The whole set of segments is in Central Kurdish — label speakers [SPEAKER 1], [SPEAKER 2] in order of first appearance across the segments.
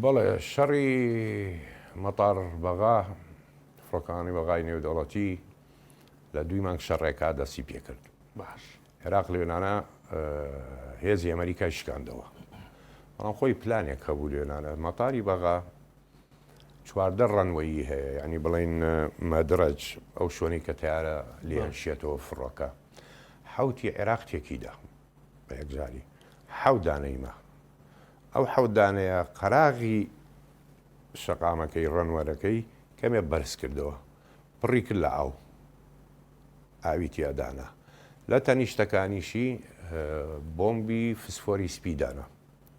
[SPEAKER 1] بەڵێ شەڕی مەتار بەغا فڕۆکەوانی بەغای نێودەوڵەتی لە دووی مانگ شەڕێکا دەستی پێکرد.
[SPEAKER 2] باش.
[SPEAKER 1] عێراق لێنانە هێزی ئەمریکای شکاندەوە. بەڵام خۆی پلانێک هەبوو لێنانە مەتاری بەغا 14 ڕەنوەیی هەیە یعنی بڵین مەدرەج ئەو شوێنەی کە تیارە لێشێتەوە فڕۆکە حوتی عێراق تێکیدا بە یەکجاری حەوت دانەی ما ئەو حەوت دانەیە قەراغی شەقامەکەی ڕەنوەرەکەی کەمێ بەرز کردەوە پڕی کرد لە ئاو ئاوی تیا دانا لە تەنیشتەکانیشی بۆمبی فسفۆری سپی دانا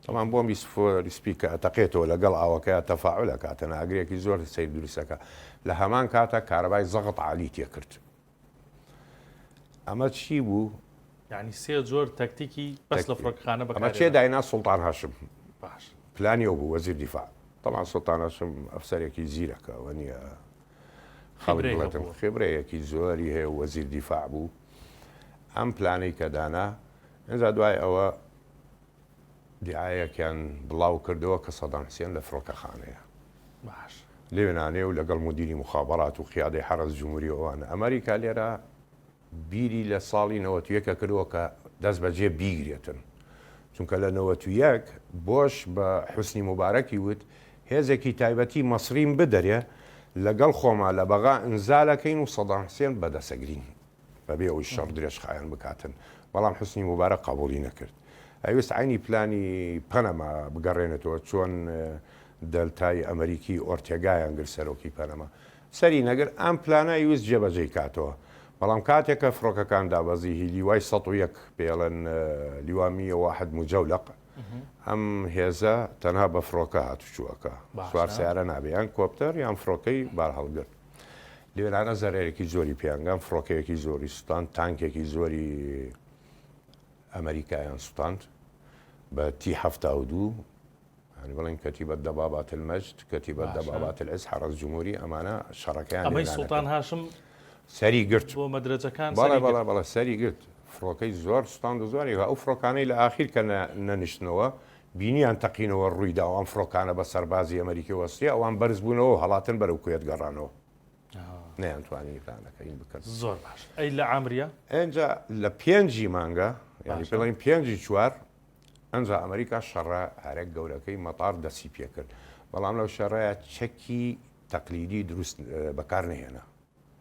[SPEAKER 1] تەمان بۆمبی سفۆری سپی کە ئەتەقێتەوە لەگەڵ ئاوەکەی تەفاعل ئەکاتن ئاگرێکی زۆر سەیر دروستەکە لە هەمان کاتە کارەبای زەغت عالی تێکرد ئەمە چی بوو؟
[SPEAKER 2] یعنی سێ جۆر تەکتیکی بەس لە فڕۆکەخانە
[SPEAKER 1] بەکار ئەمە چێ داینا سوڵتان هاشم باش پلانی ئەو بوو وەزیر دیفاع تەبعەن سوڵتان هاشم ئەفسەرێکی زیرەکە ئەوە نییە خەڵک بڵێتم خبرەیەکی زۆری هەیە و وەزیر دیفاع بوو ئەم پلانەی کە دانا ئینجا دوای ئەوە دیعایەکیان بڵاو کردەوە کە سەدام حسێن لە فڕۆکەخانەیە
[SPEAKER 2] باش
[SPEAKER 1] لێنانێ و لەگەڵ مدیری مخابرات و قیادەی حەرەس جمهوری ئەوانە ئەمریکا لێرە بیری لە ساڵی 91 کردەوە کە دەست بەجێ بیگرێتن چونکە لە 91 بۆش بە حوسنی موبارەکی وت هێزێکی تایبەتی مەسریم بدەرێ لەگەڵ خۆما لە بەغا ئینزالەکەین و سەدام حسێن بەدەسەگرین بەبێ ئەوەی شەڕ درێژخایەن بکاتن، بەڵام حوسنی موبارەک قەبوڵی نەکرد. ئەیویست عەینی پلانی پەنەما بگەڕێنێتەوە، چۆن دەلتای ئەمەریکی ئۆرتێگایان گرت سەرۆکی پەنەما. سەری نەگرت، ئەم پلانە ئەیویست جێبەجێی کاتەوە. بەڵام کاتێک کە فڕۆکەکان دابەزی هی لیوای 101 پێڵێن لیوا میە واحد مجەولەق، ئەم هێزە تەنها بە فڕۆکە هاتوچۆ ئەکا، سوار سەیارە نابێ، یان کۆپتەر یان فڕۆکەی بارهەڵگر. لێرانە زەرەرێکی زۆری پێیانگان، فڕۆکەیەکی زۆری سوتاند، تانکێکی زۆری ئەمریکایان سوتاند بە تی 72 هەنی بڵێن کەتیبەت دەبابات المەجد کەتیبەت دەبابات العز حەڕەس جمهوری ئەمانە شەڕەکەیان
[SPEAKER 2] ئەمەی سوڵتان هاشم
[SPEAKER 1] سەری گرت
[SPEAKER 2] بۆ مەدرەجەکان
[SPEAKER 1] بەڵێ بەڵێ بەڵێ سەری گرت فڕۆکەی زۆر سوتاند و زۆری ئەو فڕۆکانەی لە ئاخیر کە نەنیشتنەوە بینیان تەقینەوە ڕوویدا و ئەم فڕۆکانە بە سەربازی ئەمەریکی وەستیا، ئەوان بەرز بوونەوە و هەڵاتن بەرەو کوێت گەڕانەوە. نەیانتوانی پلانەکە این بکەن.
[SPEAKER 2] زۆر باش. ئەی لە عامریە؟
[SPEAKER 1] ئینجا لە پێنجی مانگە، یانی پێڵین پێنجی چوار، ئەنجا ئەمریکا شەڕە هەرە گەورەکەی مەتار دەستی پێکرد. بەڵام لەو شەڕەیە چەکی تەقلیدی دروست بەکار نەهێنا.